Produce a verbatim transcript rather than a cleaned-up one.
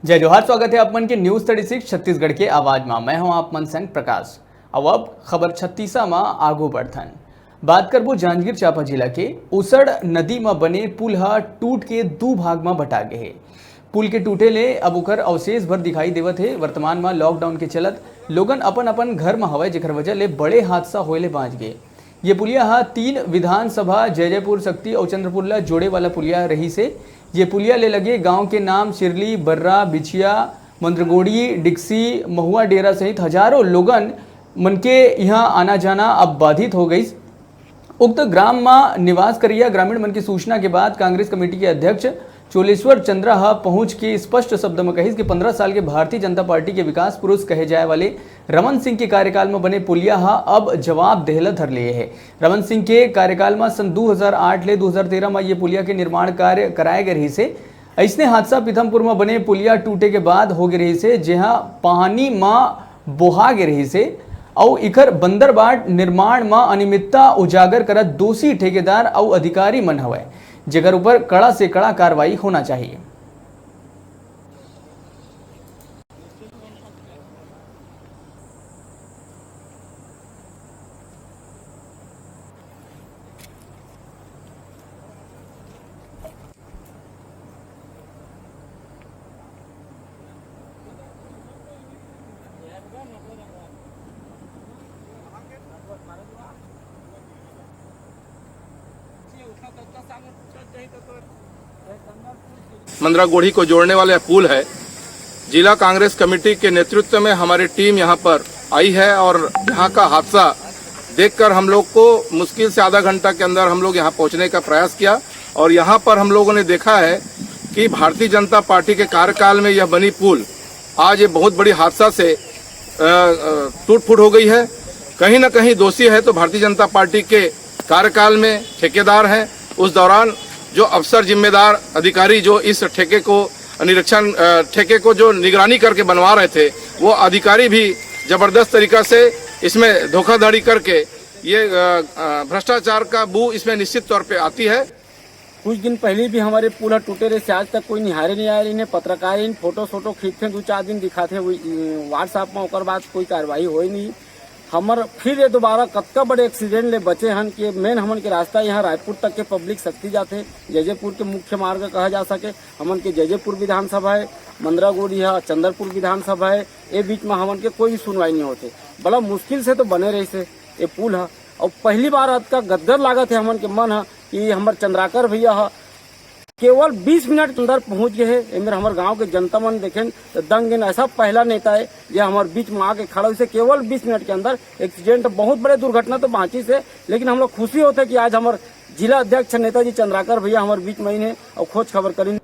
जय जोहार, स्वागत है आप मन के News Thirty Six छत्तीसगढ़ के आवाज मा। मैं हूं आप मन संग प्रकाश। अब अब खबर छत्तीसा मा आगू बढ़थन। बात करबो जांजगीर चांपा जिला के उसड़ नदी मा बने पुल ह टूट के दू भाग मा बटा गे हे। पुल के टूटे ले अब ओकर अवशेष भर दिखाई देवत हे। वर्तमान मा lockdown के चलत लोगन अपन अपन घर मा हवय, जेकर वजह ले बड़े हादसा होए ले बांच गे। ये पुलिया ह तीन विधानसभा जैजैपुर सक्ती अउ चंद्रपुर ला जोड़े वाला पुलिया रहिस हे। ये पुलिया ले लगे गांव के नाम सिरली, बर्रा, बिछिया, मंद्रगोड़ी, डिक्सी, महुआ डेरा सहित हजारों लोगन मन के इहां आना जाना अब बाधित हो गइस। उक्त ग्राम म निवास करइया ग्रामीण मन के सूचना के बाद कांग्रेस कमेटी के अध्यक्ष चोलेश्वर चंद्रा ह पहुंच के स्पष्ट शब्द म कहिस कि पन्द्रह साल के भारतीय जनता पार्टी के विकास पुरुष कहे जाए वाले रमन सिंह के कार्यकाल म बने पुलिया ह अब जवाब देहला धर लिए हे। रमन सिंह के कार्यकाल म सन दू हज़ार आठ ले दू हज़ार तेरह म ये पुलिया के निर्माण कार्य कराए गए रहिस हे। अइसने हादसा पीथमपुर म बने पुलिया टूटे के बाद हो गे रहिस हे, जेहा पानी म बोहा गे रहिस हे अउ इखर बंदरबाट निर्माण म अनियमितता उजागर करत दोषी ठेकेदार अउ अधिकारी मन हवय, जेकर ऊपर कड़ा से कड़ा कार्रवाई होना चाहिए। मंदरागोढ़ी को जोड़ने वाला यह पुल है। जिला कांग्रेस कमेटी के नेतृत्व में हमारी टीम यहाँ पर आई है और यहाँ का हादसा देखकर हम लोग को मुश्किल से आधा घंटा के अंदर हम लोग यहाँ पहुँचने का प्रयास किया और यहाँ पर हम लोगों ने देखा है कि भारतीय जनता पार्टी के कार्यकाल में यह बनी पुल आज ये बहुत बड़ी हादसा से टूट फूट हो गई है। कहीं ना कहीं दोषी है तो भारतीय जनता पार्टी के कार्यकाल में ठेकेदार हैं, उस दौरान जो अफसर जिम्मेदार अधिकारी जो इस ठेके को निरीक्षण ठेके को जो निगरानी करके बनवा रहे थे, वो अधिकारी भी जबरदस्त तरीका से इसमें धोखाधड़ी करके ये भ्रष्टाचार का बू इसमें निश्चित तौर पे आती है। कुछ दिन पहले भी हमारे पुल टूटे रहे से आज तक कोई निहारे नहीं आए रहे, पत्रकार इन फोटो सोटो खींचते दो चार दिन दिखाते WhatsApp में, ओकर बाद कोई कार्रवाई हो ही नहीं। हमर फिर ये दोबारा कतका बड़े एक्सीडेंट ले बचे हन कि मेन हमन के रास्ता यहाँ रायपुर तक के पब्लिक सक्ती जाथे, जैजेपुर के मुख्य मार्ग कहा जा सके। हमन के जैजेपुर विधानसभा है, मंदरागोड़ी है, चंदरपुर विधानसभा है, ये बीच में हमन के कोई भी सुनवाई नहीं होते। बड़ा मुश्किल से तो बने रहिस हे ये पुल ह, और पहली बार अतका गदगद लागत है हमन के मन ह कि हमर चंद्राकर भैया ह केवल बीस मिनट के अंदर पहुंच गए हे। एमेर हमर गांव के जनता मन देखेन तो दंग इन, ऐसा पहला नेता है ये हमर बीच में आके खड़ा होइस हे। केवल बीस मिनट के अंदर एक्सीडेंट, बहुत बड़े दुर्घटना तो बांचिस हे, लेकिन हम लोग खुशी होते कि आज हमर जिला अध्यक्ष नेताजी चंद्राकर भैया हमर बीच में आइन हे और खोज खबर करिन।